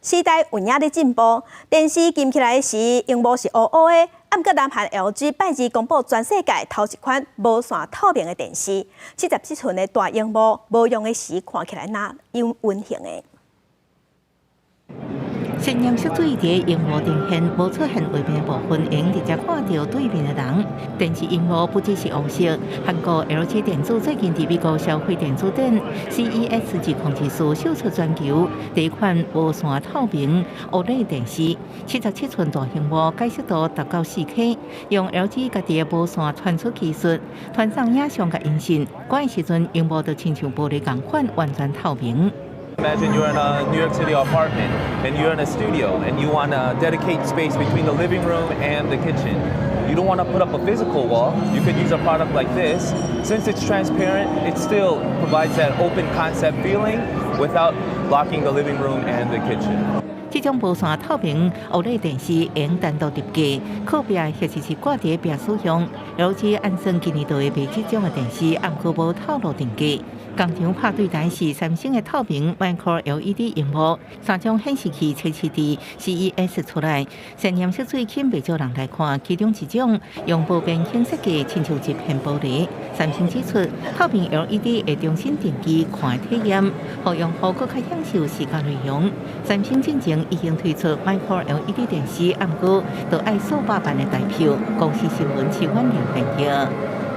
時代有影咧進步，電視撳起來時，螢幕是烏烏的。毋過南韓 LG 拜二公布全世界頭一款無線透明的電視，77寸的大螢幕，無用的時看起來若有運行的。鮮豔色水佇螢幕呈現，無出現畫面的部分，會用直接看著對面的人。電視螢幕不只是烏色，韓國 LG 電子最近佇美國消費電子展 CES 2024秀出全球第一款無線透明 OLED 電視，77寸大螢幕解析度達到 4K，用 LG 家己的無線傳輸技術，傳送影像佮音訊，關的時陣螢幕就親像玻璃仝款，完全透明。 Imagine you're in a New York City apartment and you're in a studio and you want to dedicate space between the living room and the kitchen. You don't want to put up a physical wall. You could use a product like this. Since it's transparent, it still provides that open concept feeling without blocking the living room and the kitchen. 這種無線透明 OLED 電視會用單獨入架，靠壁或者是掛佇壁使用。LG 按算今年就會賣這種的電視，毋過無透露定價。同場拍對台是三星的透明 Micro LED 螢幕，三種顯示器測試佇 CES 出來，鮮豔色水吸引袂少人來看。其中一種用無邊形設計，親像一片玻璃。三星指出，透明 LED 會重新定義看的體驗，予用戶閣較享受視覺內容。三星進前已經推出 Micro LED 電視，毋過都愛數百萬的台票。公視新聞徐婉玲編譯。